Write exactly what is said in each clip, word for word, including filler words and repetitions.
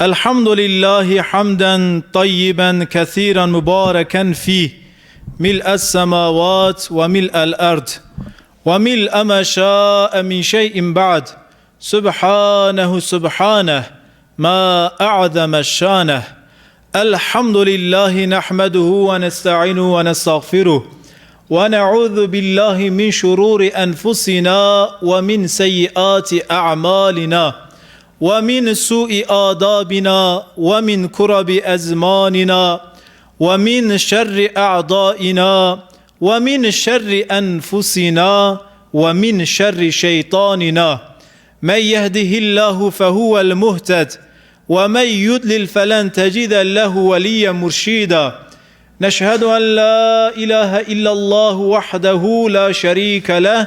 الحمد لله حمدا طيبا كثيرا مباركا فيه، ملء السماوات وملء الأرض، وملء ما شاء من شيء بعد. سبحانه، سبحانه، ما أعظم شانه. الحمد لله نحمده ونستعينه ونستغفره، ونعوذ بالله من شرور أنفسنا ومن سيئات أعمالنا، ومن سوء آدابنا، ومن كرب أزماننا، ومن شر أعدائنا، ومن شر أنفسنا، ومن شر شيطاننا. من يهده الله فهو المهتد، ومن يضلل فلن تجد له وليا مرشدا. نشهد أن لا إله إلا الله وحده لا شريك له،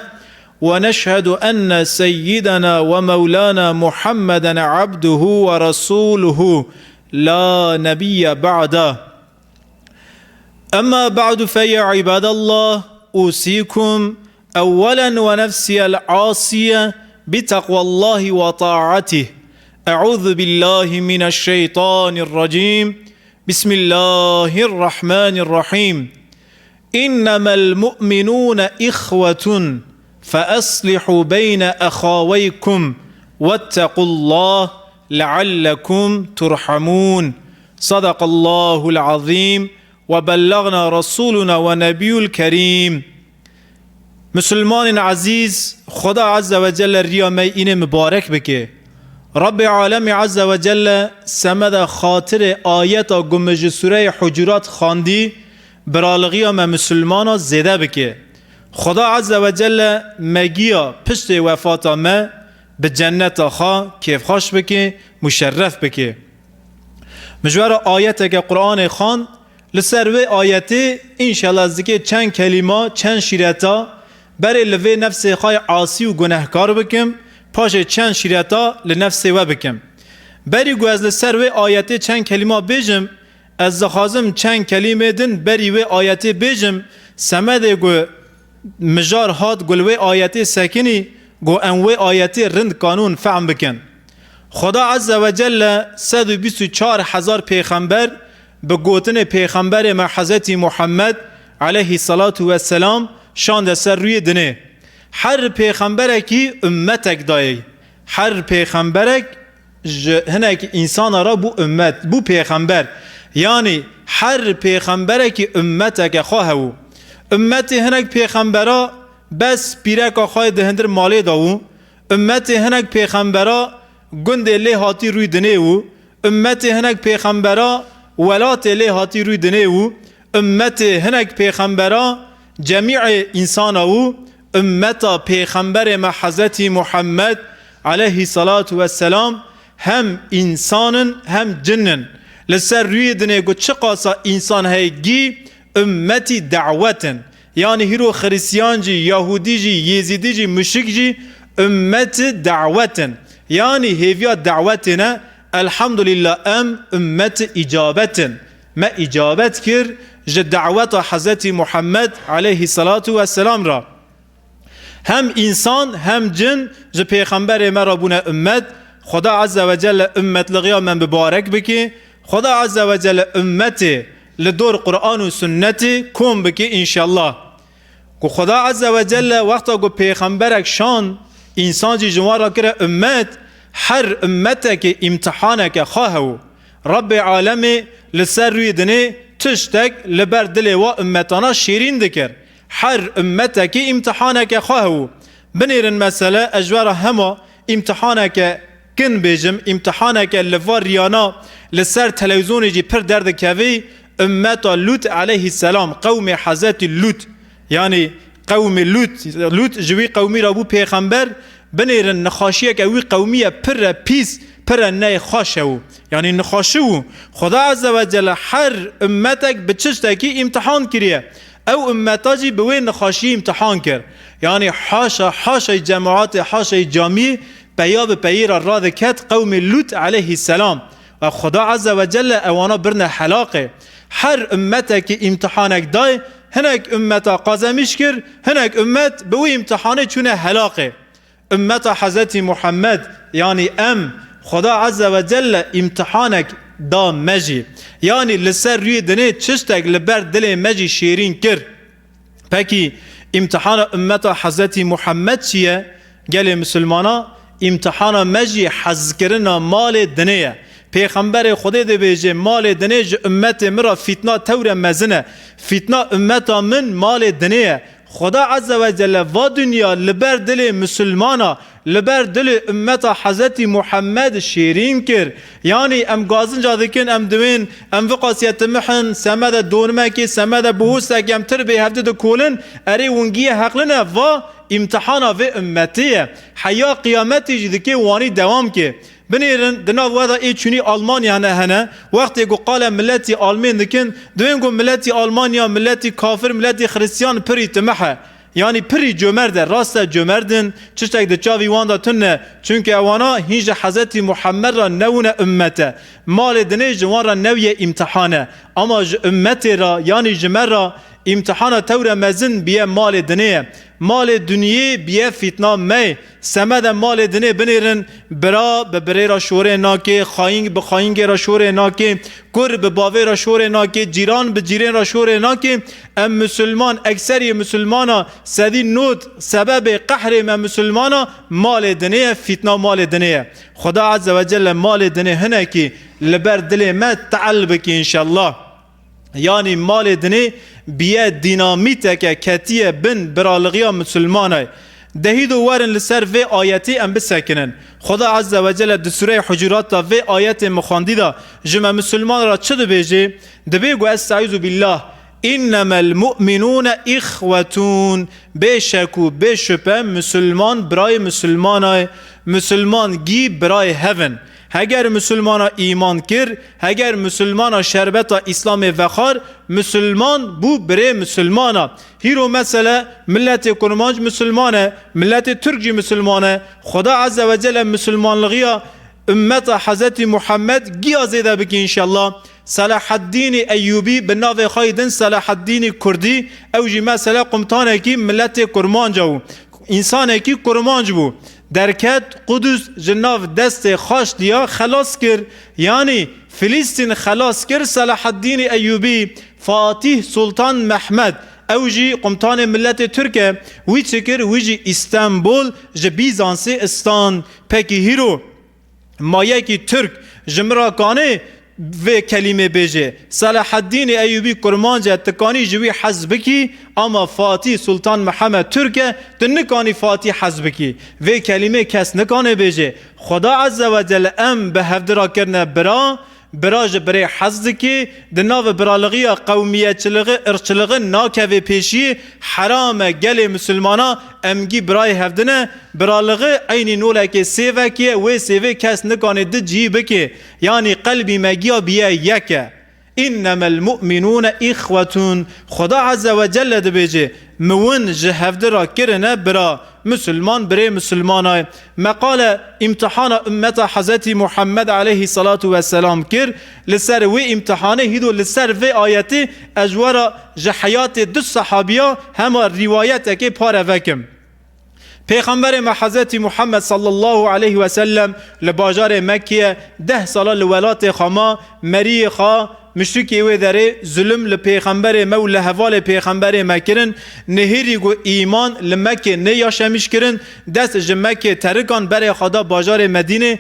ونشهد أن سيدنا ومولانا محمدا عبده ورسوله لا نبي بعده. أما بعد، فيا عباد الله، أوصيكم أولا ونفسي العاصية بتقوى الله وطاعته. أعوذ بالله من الشيطان الرجيم. بسم الله الرحمن الرحيم. إنما المؤمنون إخوة فأصلحوا بين أخويكم واتقوا الله لعلكم ترحمون. صدق الله العظيم وبلغنا رسولنا والنبي الكريم. Misilmanên ezîz, Xuda Azze ve Celle riya me înê mibarek bike. Rabbê Alemê Azze ve Celle semeda xatirê ayeta ku min ji Sûreyê Hucurat xwendî, biralixiya me misilmana zêde bike. Xuda Azze ve Celle me giya piştê wefata me bi cenneta xwe kêfxweş bike, muşerref bike. Min ji we re ayeteke Qur'anê xwend, li ser wê ayetê, înşallah, ez dikê çend kelîma, çend şîreta, berê li vê nefsê xwe yê asî û gunehkar bikim, paşê çend şîreta li nefsê we bikim. Berî ku ez li ser wê ayetê çend kelîma bêjim, ez dixwazim çend kelîmê din berî wê ayetê bêjim, semedê ku mijar hat ku li wê ayetê sekinî, ku em wê ayetê rind kanûn fehm bikin. Xuda Azze ve Celle sed û bîst û çar hezar pêxember bi gotinê pêxemberê me Hezretî Muhammed aleyhissalatu vesselam şande ser rûyê dinê. Her pêxemberekî ummetek dayê. Her pêxemberek ji hinek însana re bû ummet, bû pêxember. Yanî her pêxemberekî ummeteke xwe hebû. Ummetê hinek pêxembera bes pîreka xwe yê di hindir malê de bû. Ummetê hinek pêxembera gundê lê hatî rûy dinê bû. Ummetê hinek pêxembera welatê lê hatî rûy dinê bû. Ummetê hinek pêxembera cemîê însana bû. Ummeta pêxemberê me Hezretî Muhammed aleyhissalatu vesselam hem însan in hem cin in. Li ser rûyê dinê ku çiqasa însan heye gî ummetî dawet in. Yanî hîro xiristiyan jî, yahûdî jî, yêzîdî jî, muşrik jî ummetî dawet in. Yanî hêviya dawetê ne, elhamdulillah em ummetî îcabet in. Me îcabet kir ji daweta Hezretî Muhammed aleyhissalatu vesselam re. Hem însan hem cin ji pêxemberê me re bûne ummet. Xuda Azze ve Celle ummetlixiya me mibarek bike. Xuda Azze ve Celle ummetê li dor Qur'an û sunnetê kom bike înşallah. Ku Xuda Azze ve Celle wexta ku pêxemberek şan, însan jî ji wan re kire ummet, her ummetekê îmtihaneke xwe hebû. Rabbê alemê li ser rûyê dinê tiştek li ber dilê wa ummetana şêrîn dikir. Her ummetekî îmtihaneke xwe hebû. Binêrin mesele, ez ji we re hema îmtihaneke kin bêjim, îmtihaneke li va riyana li ser televîzyonê jî pir derdikevî, ummeta Lût aleyhisselam, qewmê Hezretî Lût. Yanî qewmê Lût, Lût ji wî qewmî re bû pêxember, binêrin nexaşiyeke wî qewmî ye pir e pîs, pir e neyê xweş hebû. Yanî nexaşî bû. Xuda Azze ve Celle her ummetek bi çiştekî îmtihan kiriye. Ew ummeta jî bi wê nexaşiyê îmtihan kir. Yanî haşa, haşa cemaatê, haşa camiyê peya bi peyê re radiket qewmê Lût aleyhisselam. Ve Xuda Azze ve Celle ewana birine helaqê. Her ummetekî îmtihanek day, hinek ummeta qazemîş kir, hinek ummet bi wî îmtihanê çûne helaqê. Ummeta Hezretî Muhammed, yanî em, Xweda Azze ve Celle îmtihanek da me jî. Yanî li ser rûyê dinê çiştek li ber dilê me jî şêrîn kir. Pekî îmtihana ummeta Hezretî Muhammed çi ye? Gelê misilmana, îmtihana me jî hezkirina malê dinê ye. Pêxemberê Xwedê dibêje, malê dinê ji ummetê min re fîtna tewre mezin e. Fîtna ummeta min malê dinê ye. Xweda Azze ve Celle va dinya li ber dilê misilmana, li ber dilê ummeta Hezretî Muhammed şêrîn kir. Yanî em gazinca dikin, em diwên, em viqas yetimihin, semede donimekê, semede buhusek, em tir bê hevdi dikolin, erê wingiyê heqlin e, va îmtihana vê ummetê ye. Heya qiyametê jî dikê wanî dewam kê. Binêrin, di nav we de ê çûnî Almanya ne hene, wextê ku qale miletî Almên dikin, diwên ku miletî Almanya, miletî kafir, miletî Xristiyan pirî timih e. Yanî pirî cömerd e, rast e cömerd in, tiştek di çavî wan de tune, çunke ewana hîn ji Hezretî Muhammed re newine ummet e. Malê dinê ji wan re newiye îmtihan e. Ama ji ummetê re, yanî ji me re îmtihana tewre mezin biye malê dinê ye. Malê dinyê biye fîtna me ye. Semede malê dinê binêrin, bira bi birê re şorê nake, xayîng bi xayîngê re şorê nake, kur bi bavê re şorê nake, cîran bi cîrên re şorê nake. Em misilman, ekseriyê misilmana sedî nod sebebê qehrê me misilmana malê dinê ye, fîtna malê dinê ye. Xweda Azze ve Celle malê dinê hinekî li ber dilê me te'el bike înşellah. Yanî malê dinê biye dînamîteke ketiye bin biralixiya misilmanay. Dehîdo werin li ser vê ayetê em bisekinin. Xweda Azze ve Celle di Sûreyê Hucurat de vê ayetê min xwendî de ji me misilman re çi dibêje? Dibê ku Estaizu billah, "Innemel mu'minûne ihwetûn." Bê şek û bê şüphe misilman birayê misilmanay, misilman gî birayê hev in. Heger misilmana îman kir, heger misilmana şerbeta Îslamê vexar, misilman bû birê misilmana. Hîro mesele miletê Kurmanc misilman e, miletê Tirk jî misilman e. Xweda Azze ve Celle misilmanlixiya ummeta Hezretî Muhammed giya zêde bike înşellah. Selahaddînî Eyyûbî bi navê xwe yî din Selahaddînî Kurdî, ew jî mesele qumtanekî miletê Kurmanca bû. Însanekî Kurmanc bû. Derket, Qudus ji nav destê Xaçliya xelas kir. Yanî Filîstîn xelas kir Selahaddînî Eyyûbî, Fatîh Sultan Mehmed. Ew jî qumtanê miletê Tirk e. Wî çi kir? Wî jî Îstenbul ji Bîzansê istan. Pekî hîro ma yekî Tirk ji min re kanê vê kelîmê bêje? Selahaddînê Eyyûbî Kurmanc e, tu kanî ji wî hez bikî, ama Fatîh Sultan Mihemed Tirk e, tu nikanî Fatîh hez bikî. Vê kelîmê kes nikane bêje. Xweda Azze ve Celle em bi hevdi re kirine bira, bira ji birê hez dikê, di nav biralixiya qewmiyetçilixi, irqçilixi nakeve pêşiyê, heram e gelê misilmana em gî birayê hevdin e, biralixi eynî nolekê sêvekê ye, wê sêvê kes nikanê di cihî bike. Yanî qelbî me giya biye yek e. Innemel mu'minûne ihwetûn. Xweda Azze ve Celle dibêje, "Mi win ji hevdi re kirine bira." Misilman birê misilmana ye. Meqale îmtihana ummeta Hezretî Muhammed aleyhissalatu vesselam kir. Li ser wê îmtihanê hîdo li ser vê ayetê ez ji we re ji heyatê du sehabiya hema rîwayetekê pare vekim. Pêxemberê me Hezretî Muhammed sallallahu aleyhi ve sellem li bajarê Mekkê ye, deh sala li welatê xwe ma, meriyê xwe, muşrikê wê derê zulm li pêxemberê me û li hevalê pêxemberê me kirin, nihêrî ku îman li Mekkê nêyaşemîş kirin, dest ji Mekkê terikan berê xwe da bajarê Medînê,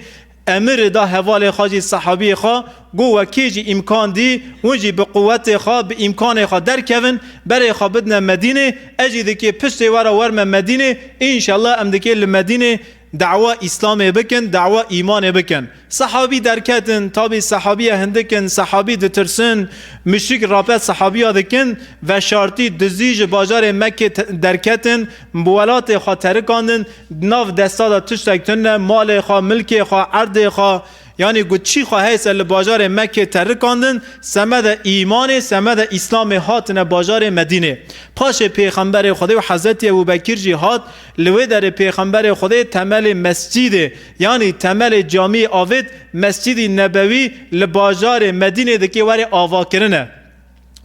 emir da hevalê xwe jî, sehabiyê xwe, got, "We kê jî îmkan dî, hûn jî bi quwetê xwe, bi îmkanê xwe derkevin, berê xwe bidine Medînê, ez jî dikê piştê we re werme Medînê, înşallah em dikê li Medînê dawa Îslamê bikin, dawa îmanê bikin." Sehabî derketin, tabî sehabiye hindik in, sehabî ditirsin, muşrik rapet sehabiya dikin, veşartî, dizî ji bajarê Mekkê te-, derketin, bi welatê xwe terikandin, di nav desta de tiştek tune, malê xwe, milkê xwe, erdê xwe, yanî ku çî xwe heyse li bajarê Mekkê terikandin, semede îmanê, semede Îslamê hatine bajarê Medînê. Paşê Pêxemberê Xwedê û Hezretî Ebû Bekir jî hat, li wê derê Pêxemberê Xwedê temelê mescîdê, yanî temelê camiyê avêt, Mescîdî Nebewî li bajarê Medînê dikê werê avakirin e.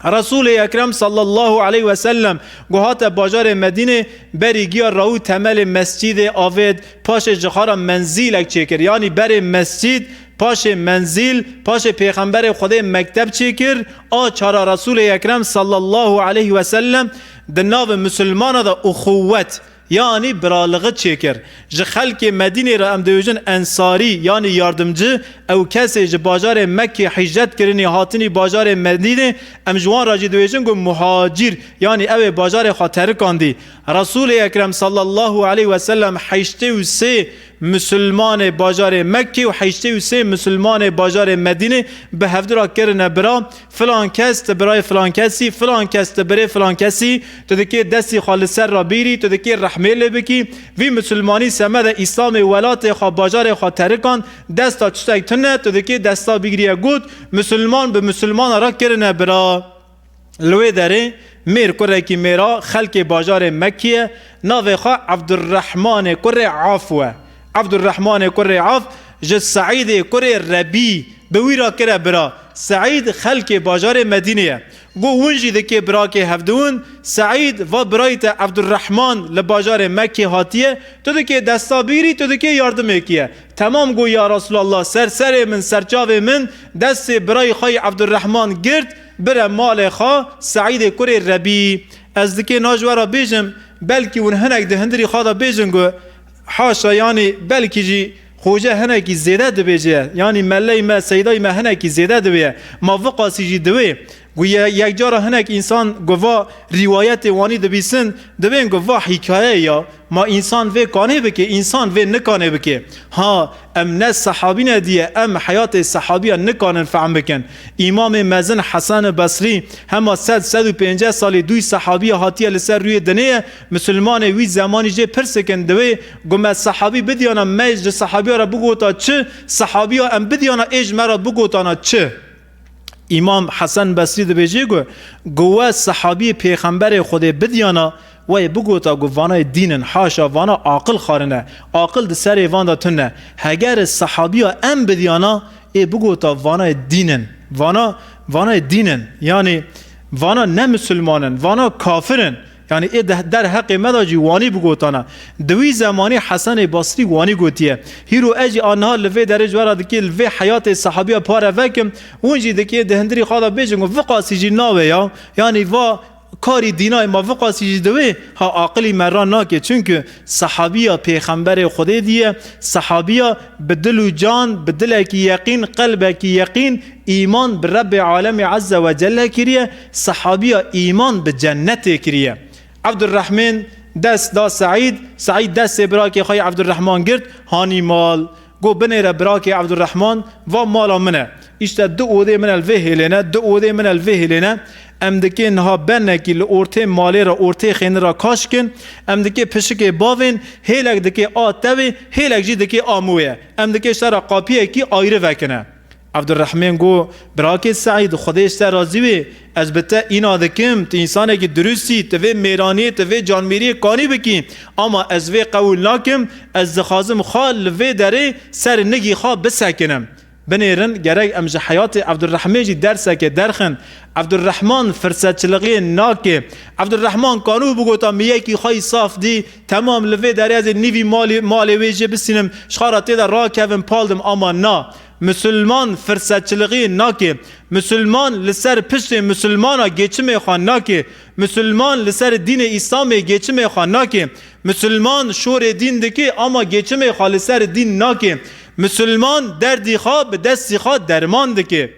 Resûlê Ekrem sallallahu aleyhi ve sellem ku hate bajarê Medînê, berî giya rawî temelê mescîdê avêt, paşê ji xwe re menzîlek çêkir. Yanî berê mescîd, paşê menzîl, paşê Pêxemberê Xwedê mekteb çêkir, a çara Resûlê Ekrem sallallahu aleyhi ve sellem di navê misilmana de uxuwet, yanî biraliği çêkir. Ji xelkê Medînê re em dibêjin ensarî, yanî yardimci, ew kesê ji bajarê Mekkê hicret kirinî hatinî bajarê Medînê, em ji wan re jî dibêjin ku muhacîr, yanî ew ê bajarê xwe terikandî. Resûlê Ekrem sallallahu aleyhi ve sellem heştê û sê misilmanê bajarê Mekkê û heştê û sê misilmanê bajarê Medînê bi hevdira kirine bira. Filan kes tu birayê filan kesî, filan kes tu birê filan kesî, tu dikê destî xwe li ser re bîrî, tu dikê rehmê lê bikî. Vî misilmanî semedê Îslamê welatê xwe, bajarê xwe terikan, desta tiştek tune, tu dikê desta bigiriye got, misilman bi misilmana re kirine bira. Li wê derê mêr kurekî mêra xelkê bajarê Mekkê ye, navê xwe Evdurrehmanê kurê Af we. Evdurrehmanê kurê Af ji Seîdê kurê Rebî bi wî re kire bira. Seîd xelkê bajarê Medînê ye. Got, win jî dikê birakê hevdiwin. Seîd va birayî te Evdurrehman li bajarê Mekkê hatiye, tu dikê desta bîrî, tu dikê yardimêkî ye. Temam, got, ya Resûlallah, ser serê min, ser çavê min, destê birayî xwe yî Evdurrehman girt, bire malê xwe, Seîdê kurê Rebî. Ez dikê na ji we re bêjim, belkî hûn hinek di hindirî xwe de bêjin ku haşa, yanî belkî jî xoce hinekî zêde dibêje, yanî meleyî me, seydayî me hinekî zêde dibêje. Ma viqasî jî diwê ku ye-, yekcara hinek însan ku va rîwayetê wanî dibîsin, dibên ku va hîkaye ya. Ma însan vê kanê bike, însan vê nikanê bike. Ha, em ne sehabî ne diye, em heyatê sehabiya nikanin fehm bikin. Îmamê mezin Hesen Besrî hema sed, sed û pênceh salî dûy sehabiya hatiye li ser rûyê dinê ye. Misilmanê wî zemanî jê pirs dikin, diwê ku me sehabî bidiyana, me ji sehabiya re bigota çi, sehabiya em bidiyana ê ji me re bigotana çi? Îmam Hesen Besrî dibêje ku, ku we sehabiyê Pêxemberê Xwedê bidiyana, we yê bigota ku vanayê dîn in, haşa, vana aqil xwarine, aqil di serê van de tune. Heger sehabiya em bidiyana, ê bigota vanayê dîn in. Vana, vanayê dîn in. Yanî vana ne misilman in, vana kafir in. Yanî ê de-, derheqê me de jî wanî bigotana. Di wî zemanî Hesenê Basrî wanî gotiye. Hîro ez jî a niha li vê derê ji we re dikê li vê heyatê sehabiya pare vekim, hûn jî dikê di hindirî xwe de bêjin ku viqasî jî nawe ya. Yanî va karî dînayê ma viqasî jî diwê, ha aqilî me ra nake. Çunku sehabiya Pêxemberê Xwedê diye, sehabiya bi dil û can, bi dilekî yeqîn, qelbekî yeqîn, îman bi Rebbê Alemê Azze ve Celle kiriye, sehabiya îman bi cennetê kiriye. Evdurrehmên dest da Seîd, Seîd destê birakê xwe yê Evdurrehman girt, hanî mal. Got, binêre birakê Evdurrehman, va mala min e. Îşte du odê min e li vê hêlê ne, du odê min e li vê hêlê ne. Em dikê niha benekî li ortê malê re, ortê xêni re kaş kin. Em dikê pişikê bavên, hêlek dikê a tevê, hêlek jî dikê a mûyê. Em dikê ji te re qapiyekî ayrî vekine. Evdurrehmên got, birakê Seîd, Xwedê ji te razî wê, ez bi te îna dikim, tu însanekî dirust î, tu vê mêraniyê, tu vê canmêriyê kanî bikî, ama ez vê qewûl nakim, ez dixwazim xwe li vê derê ser nigî xwe bisekinim. Binêrin, gerek em ji heyatê Evdurrehmê jî derseke derxin. Evdurrehman firsetçilixiyê nake. Evdurrehman kanû bigota, mi yekî xwe yî saf dî, temam, li vê derê ez ê nîvî malê, malê wê jê bisînim, ji xwe re tê de rakevim, pal dim, ama na. Misilman firsetçilixî nake. Misilman li ser piştê misilmana geçimê xwe nake. Misilman li ser dînê Îslamê geçimê xwe nake. Misilman şorê dîn dike, ama geçimê xwe li ser dîn nake. Misilman derdî xwe bi destî xwe derman dike.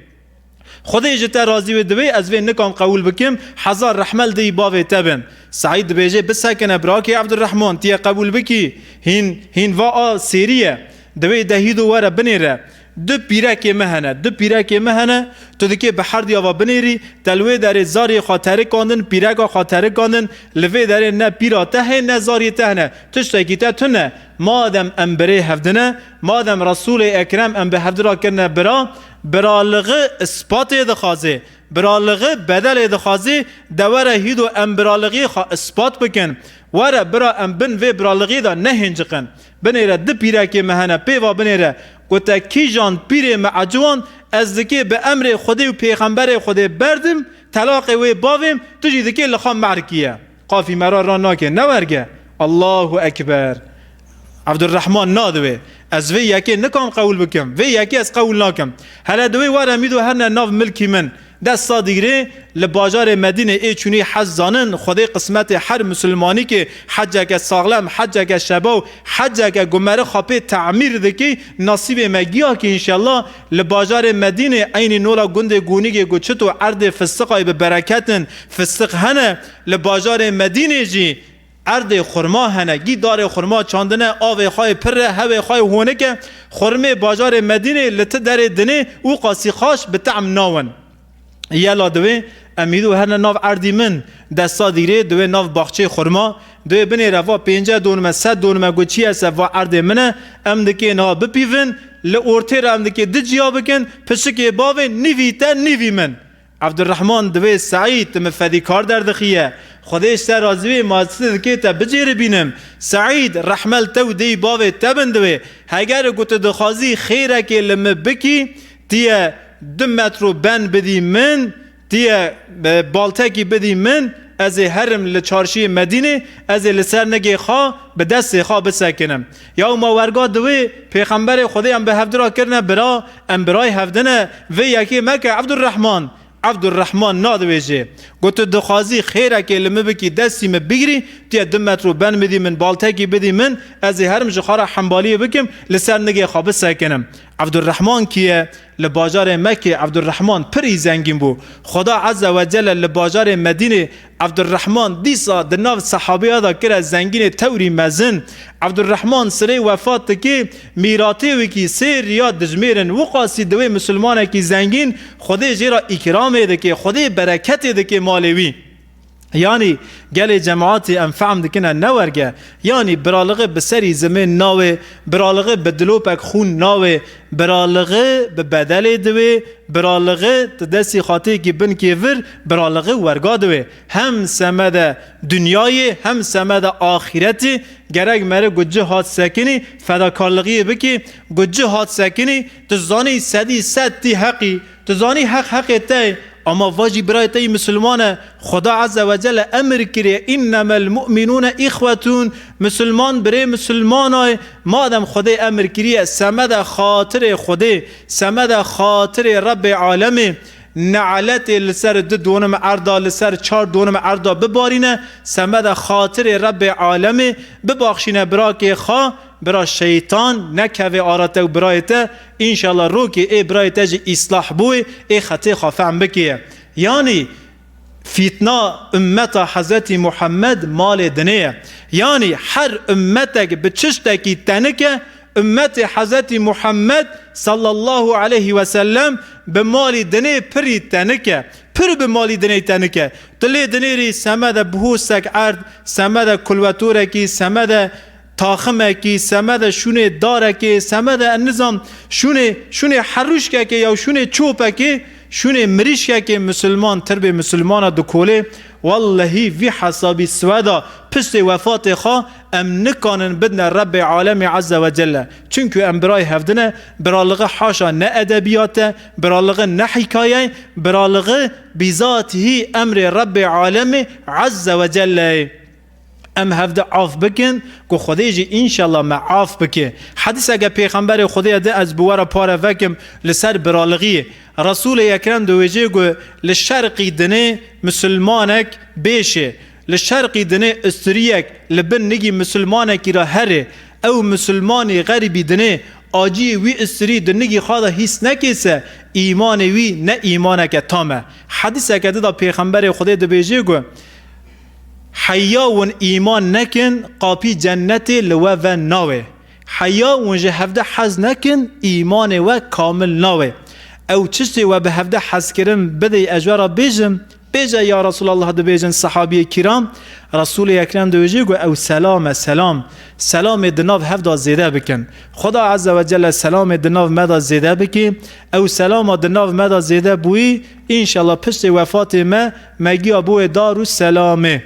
Xwedê ji te razî wê, divê ez vê nikam qewûl bikim, hezar rehme li dê yî bavê te bin. Seîd dibêje, bisekine birakê Evdirrehman, tu yê qebûl bikî, hîn, hîn va a sêrî ye. Divê dehîdo were binêre. Du pîrekê me hene, du pîrekê me hene, tu dikê bi herdiya va binêrî, te li wê derê zariyê xwe terikandin, pîreka xwe terikandin, li vê derê ne pîra te heye, ne zariyê te hene. Tiştekî te tune. Madem em birê hevdine, madem Resûlê Ekrem em bi hevdira kirine bira, biralixî ispatê dixwazê. Biralixî bedelê dixwazî, de were hîdo em biralixî xwe ispat bikin. Were bira em bin vê biralixî de nehênciqin. Binêre du pîrekê me hene, pê va binêre, ku te kîjan pîrê me eciwan, ez dikê bi emrê Xwedê û pêxemberê Xwedê berdim, telaqê wê bavê, tu jî dikê li xwe mehrkî ye. Qafî mera ra nake, ne werge. Allahu Ekber. Evdurrehman nadiwê. Ez vê yekê nikam qewil bikim. Vê yekê ez qewil nakim. Hele diwê were mîdo herne nav milkî min. Dest sa digirê, li bajarê Medînê ê çûnî hez zanin, Xwedê qismetê her misilmanîkê heceke saxlem, heceke şebaw, heceke ku merixa pê temîr dikî, nasîbê me giya kî înşellah. Li bajarê Medînê eynî nola gundê Gûnîgê ku çito erdê fistiqayê bi bereket in, fistiq hene, li bajarê Medînê jî erdê xurma hene, gî darê xurma çandine, avê xwe yê pir e, hewê xwe yê honik e. Xurmê bajarê Medînê li ti derê dinê û qasî xaş bi tehm nawin. Yela diwê em îdo herne nav erdî min, desta dîrê diwê nav baxçeyê xurma, diwê binêre va pênce donime, sed donime ku çi ye se va erdê min e, em dikê niha bipîvin, li ortê re em dikê du ciya bikin, pişikê bavê nîvî te, nîvî min. Evdurrehman diwê Seîd, tu min fedîkar derdixiye. Xwedê ji te razî wê, ma tu dikê te bicêribînim. Seîd, rehme li te û dê û bavê te bin diwê. Heger ku tu dixwazî xêrekê li min bikî, tu yê du metro ben bidî min, tu yê, e, baltekî bidî min, ez ê herim li çarşiyê Medînê, ez ê li ser nigê xwe bi destê xwe bisekinim. Ya ma werga diwê, pêxemberê Xwedê em bi hevdira kirine bira, em birayê hevdine, vê yekê meke Evdurrehman. Evdurrehman nadiwêjê. Got, tu dixwazî xêrekê li min bikî, destî min bigirî, tu yê du metro ben bidî min, baltekî bidî min, ez ê herim ji xwe re hembaliyê bikim, li ser nigê xwe bisekinim. Evdurrehman kî ye? Li bajarê Mekê Evdurrehman pirî zengîn bû. Xweda Azze ve Celle li bajarê Medînê Evdurrehman dîsa di nav sehabiya de kire zengînê tewrî mezin. Evdurrehman sirê wefat dikê, mîratê wî kî sê riya dijmêr in. Wiqasî diwê misilmanekî zengîn Xwedê jê re îkramê dike, Xwedê bereketê dike malê wî. Yanî gelê cemaatê em fehm dikine ne werge. Yanî biraliği bi serî zimên nawê, biraliği bi dilopek xûn nawê, biraliği bi bedelê diwê, biraliği di destî xatiyekî bin kêvir, biraliği werga diwê. Hem semede dinyayê, hem semede axîretê gerek mere ku cih hat sekinî, fedakarlixiyê bikî, ku cih hat sekinî, tu zanî sedî sed tî heqî, tu zanî heq heqê te ye, ama va jî birayê te yî misilman e. Xweda Azze ve Celle emir kiriye, "Innemel mu'minûne îxwetûn." Misilman birê misilmana ye. Madem Xwedê emir kiriye, semede xatirê Xwedê, semede xatirê Rebbê alemê, ne'letê li ser du donim erda, li ser çar donim erda bibarîne, semede xatirê Rebbê alemê bibaxşîne birakê xwe, bira şeytan nekeve ara te û birayê te, înşallah rokê ê birayê te jî îslah bûyê, ê xetê xwe fehm bikê. Yanî fîtna ummeta Hezretî Muhammed malê dinê ye. Yanî her ummetek bi çiştekî tenike, ummetê Hezretî Muhammed sallallahu aleyhi ve sellem bi malî dinê pirî tenike. Pir bi malî dinê tenike. Tu lê dinêrî semede bihosek erd, semede kulvetorekî, semede taximekî, semede şûnê darekê, semede en nizam şûnê, şûnê herûşkekê ya şûnê çopekê, şûnê mirîşkekê misilman, tirbê misilmana dikolê. Wellehî vî hesabî sweda piştê wefatê xwe em nikanin bidne Rebbê alemê Azze ve Celle. Çimkû em birayê hevdine, biraliği haşa ne edebiyat e, biraliği ne hîkaye ye, biraliği bîzatihî emrê Rebbê alemê Azze ve Celle ye. Em hevde af bikin, ku Xwedê jî înşallah me af bike. Hedîseke Pêxemberê Xwedê ye de ez bi we re pare vekim li ser biraliğiyê. Resûlê Ekrem diwêjê ku li şerqî dinê misilmanek bêşê, li şerqî dinê istiriyek li bin nigî misilmanekî re herê, ew misilmanî xerîbî dinê aciyê wî istirî di nigî xwe de hîs nekê se, îmanê wî ne îmaneke tam e. Hedîseke di de Pêxemberê Xwedê dibêjê ku, Heya win îman nekin, qapî cennetê li we ve nawê. Heya win ji hevde hez nekin, îmanê we kamil nawê. Ew çiştê we bi hevde hezkirin bidê ez we re bêjim, bêje ya Resulallah dibêjin sehabiyê kiram, Resulê Ekrem dibêjê ku ew selam e, selam. Selamê di nav hev de zêde bikin. Xweda Azze ve Celle selamê di nav me de zêde bikî. Ew selama di nav me de zêde bûyî, înşallah piştê wefatê me, me giya bûyê dar û selamê.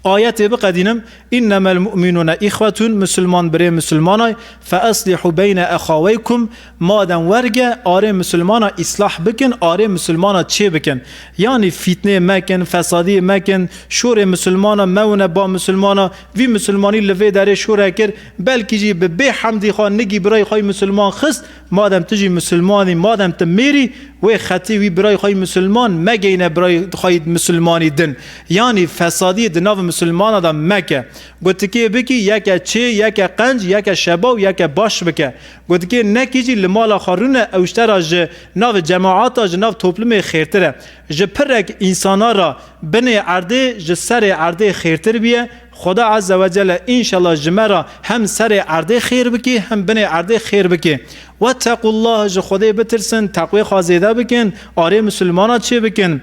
Ayetê biqedînim, "Innemel mu'minune ihwetun", Musulman birê Musulmanay, "fe eslihu beyne exaweykum", madem werge, arê Musulmana îslah bikin, arê Musulmana çê bikin. Yanî fîtnê mekin, fesadiyê mekin, şorê Musulmana mewine ba Musulmana, vî Musulmanî li vê derê şore kir, belkî jî bi bê hemdî xwe nigî birayê xwe yî Musulman xist, madem tu jî Musulmanî, madem tu mêrî, wê xetî wî birayê xwe yî Musulman megeyne birayê xwe yî Musulmanî din. Yanî fesadiyê di nav Musulmana de meke. Gotikê bikî, yeke çê, yeke qenc, yeke şeba û yeke baş bike. Gotikê nekî jî li mala xwe rûne, ew ji te re ji nav cemaata, ji nav toplumê xêrtir e. Ji pirek însana re binê erdê ji serê erdê xêrtir biye. Xweda Azze ve Celle înşallah ji me re hem serê erdê xêr bikî, hem binê erdê xêr bikî. Wettequllah, ji Xwedê bitirsin, teqwê xwe zêde bikin, arê Musulmana çê bikin.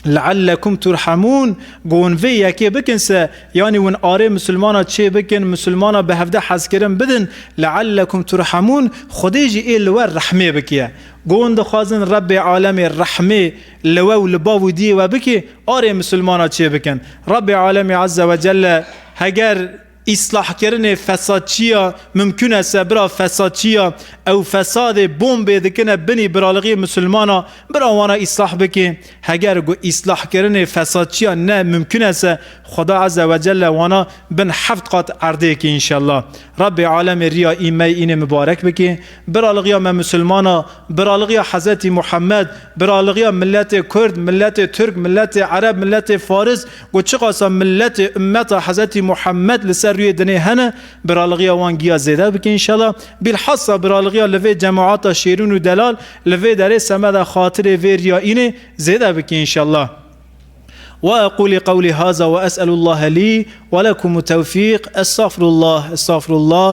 Leallekum turhamun, gon vê yekê bikin se, yanî win arê Musulmana çê bikin, Musulmana bi hevde hezkirin bidin, leallekum turhamun, Xwedê jî ê li we rehmê bikiye. Gon dixwazin Rebbê Alemê rehmê li we û li bav û diyê we bikê, arê Musulmana çê bikin. Rebbê Alemê Azze ve Celle heger îslahkirinê fesadçiya mimkun e se, bira fesadçiya ew fesadê bombê dikine binî biralixiyê Musulmana, bira wana îslah bikê. Heger ku îslahkirinê fesadçiya ne mimkun e se, Xweda Azze ve Celle wana bin heft qat erdê kê înşallah. Rebbê Alemê riya î me yî înê mibarek bikê. Biralixiya me Musulmana, biralixiya Hezretî Muhammed, biralixiya milletê Kurd, milletê Tirk, milletê Ereb, milletê Faris, ku çiqasa milletê ummeta Hezretî Muhammed li ser rûyê dinê hene, biralixiya wan giya zêde bike înşallah. Bilhassa biralixiya li vê cemaata şêrûn û delal, li vê derê semeda xatirê vê riya înê zêde bike înşallah. وأقول قولي هذا وأسأل الله لي ولكم التوفيق. أستغفر الله، أستغفر الله،